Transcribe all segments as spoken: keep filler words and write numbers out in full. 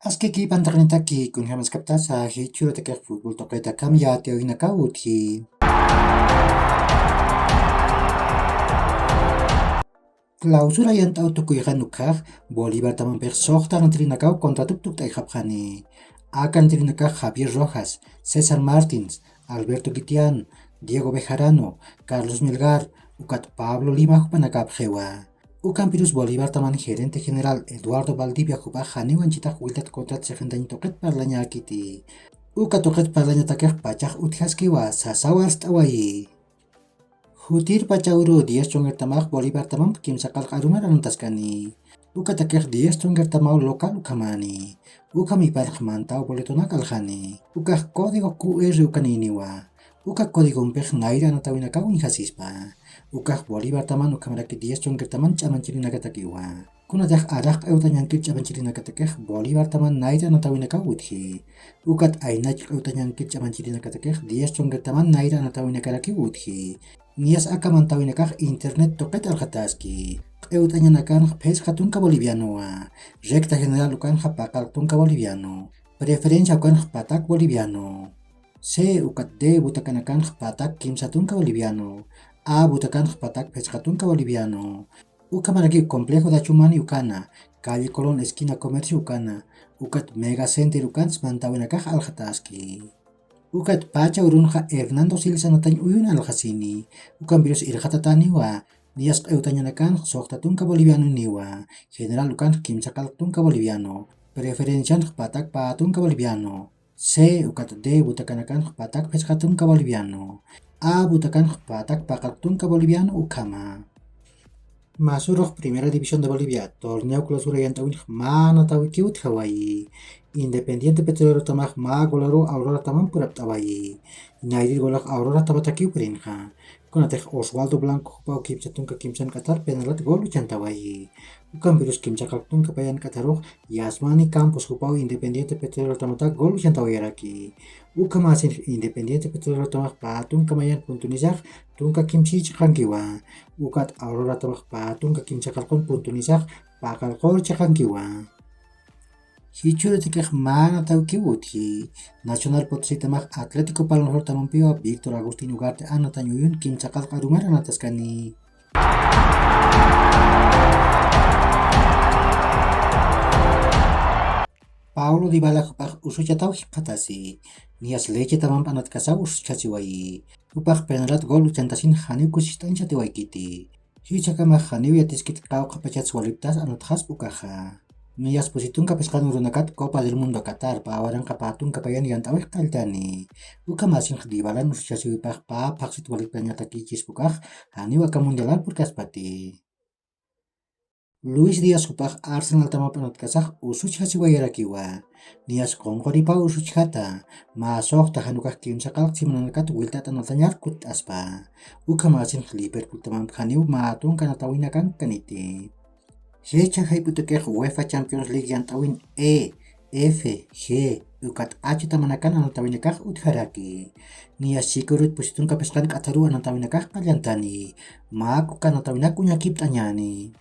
Askiki pantaqnitaki, kunjamaskaptasa jichhürutakix fútbol tuqit akham yatiyawinakaw utji. Clausura yant'aw tukuyxan ukhax Bolivartamampix suxta anatirinakaw contratup tukt'ayxapxani. Aka anatirinakax Javier Rojas, César Martins, Alberto Guitián, Diego Bejarano, Carlos Melgar, ukat Pablo Lima jupanakapxiwa. Ukampirus Bolivartaman gerente general Eduardo Valdivia jupax janiw anchitax wiltat contrat sixantañ tuqit parlañäkiti. Uka tuqit parlañatakix pachax utjaskiwa, sasaw arst'awayi. Jutir pachaw uru diez chunqirtamax Bolivartamamp kimsa qallq arumar anataskani. Ukatakix diez chunqirtamaw local ukhamäni. Ukham ipanx mantaw boletonak aljani. Ukax código Q R ukanïniwa. Uka códigompix nayra anatawinakaw uñjasispa. Ukax Bolivartaman ukhamaraki diez chunqirtaman ch'amanchirinakatakiwa. Kunatix araq q'ewt'añankir ch'amanchirinakatakix Bolivartaman nayra anatawinakaw utji. Ukat aynach q'ewt'añankir ch'amanchirinakatakix diez chunqirtaman nayra anatawinakarakiw utji. Niyas aka mantawinakax internet tuqit aljataski. Q'ewt'añanakanx phisqa tunka bolivianowa. Recta general ukanxa paqallq tunka boliviano. Preferencia ukanx patak boliviano. C ukat D butakanakanx patak kimsa tunka boliviano. A butakanax patak phisqa tunka boliviano. Ukhamaraki Complejo Dachumani ukana, Calle Colón esquina Comercio ukana, ukat Mega Center ukansa mantawinakax aljataski. Ukat pacha urunxa Hernando Siles anatañ uyun aljasini. Ukampirus irxatatäniwa, niyas q'ewt'añanakanx suxta tunka bolivianoniwa. General ukanx kimsa qallq tunka boliviano. Preferencianx patak pä tunka boliviano. C ukat D butakanakanx patak phisqa tunka boliviano. A butakanx patak paqallq tunka boliviano ukhama. Masurux Primera División de Bolivia, torneo clausura yant'awinx mä anatawikiw utjawayi. Independiente Petrolero tamax mä golaru Aurora tamamp purapt'awayi. Nayrir golax Aurora tamatakiw purinxa. Kunatix Oswaldo Blanco jupaw kimsa tunka kimsan k'atar penalat gol uchantawayi. Ukampirus kimsa qallq tunka payan k'atarux Yasmani Campos jupaw Independiente Petrolero tamatak gol uchantawayaraki. Ukhamäsinx Independiente Petrolero tamax pä tunka mayan puntunisax tunka kimsï chiqankiwa. Ukat Aurora tamax pä tunka kimsa qallqun puntunisax paqallqur chiqankiwa. Jichhürutakix mä anatawkiw utji. Nacional Potosí tamax Atlético Palmajor tamampiwa Víctor Agustín Ugarte anatañ uyun kimsa qallq arumar anataskani. Paulo Dybala jupax usuchataw jikxatasi. Niyas Lecce tamamp anatkasaw usuchasiwayi. Jupax penalat gol uchantasin janiw kusist'añchatiwaykiti. Jichhakamax janiw yatiskit qawqha pachats waliptas anatxasp ukaxa. Niyas pusi tunka phisqan urunakat Copa del Mundo Qatar pä waranqa pä tunka payan yant'awix qalltani. Ukhamäsinx Dybalan usuchasiwipax pä phaxsit waliptañatakïchisp ukax janiw aka mundialar purkaspati. Luis Díaz jupax Arsenal tamamp anatkasax usuchjasiwayarakiwa. Niyas qunquripaw usuchjata, mä suxta jan ukax kimsa qallq simananakat wiltat anatañar kutt'aspa. Ukhamäsinx Liverpool tamamp janiw mä tunka anatawinakankkaniti. Jichha jayp'utakix UEFA Champions League yant'awin E, F, G ukat H tamanakan anatawinakax utjaraki. Niyas chika urut pusi tunka phisqan k'atharuw anatawinakax qallantani. Mä kuka anatawinak uñakipt'añäni.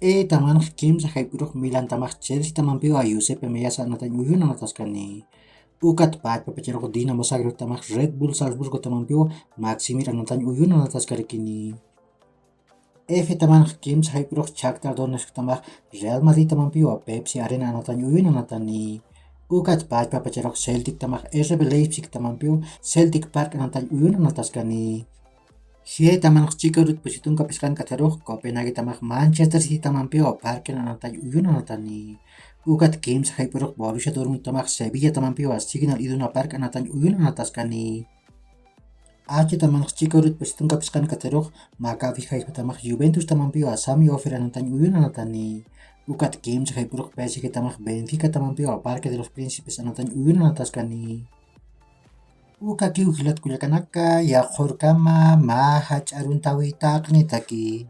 E tamanx kimsa jayp'urux Milan tamax Chelsea tamampiwa Giuseppe Meazza anatañ uyun anataskani. Ukat pachpa pacharux Dinamo Zagreb tamax Red Bull Salzburgo tamampiwa Maximir anatañ uyun anataskarakini. F tamanx kimsa jayp'urux Shakhtar Donetsk tamax Real Madrid tamampiwa Pepsi Arena anatañ uyun anatani. Ukat pachpa pacharux Celtic tamax R B Leipzig tamampiwa Celtic Park anatañ uyun anataskani. G tamanx chika urut pusi tunka phisqan k'atharux Copenhague tamax Manchester City tamampiwa Parken anatañ uyun anatani. Ukat kimsa jayp'urux Borussia Dortmund tamax Sevilla tamampiwa Signal Iduna Park anatañ uyun anataskani. H tamanx chika urut pusi tunka phisqan k'atharux Maccabi Haifa tamax Juventus tamampiwa Sami Ofer anatañ uyun anatani. Ukat kimsa jayp'urux P S G tamax Benfica tamampiwa Parque de los Príncipes anatañ uyun anataskani. Ukakiw jilat kullakanaka, yaqhurkama mä jach'a aruntawi taqnitaki.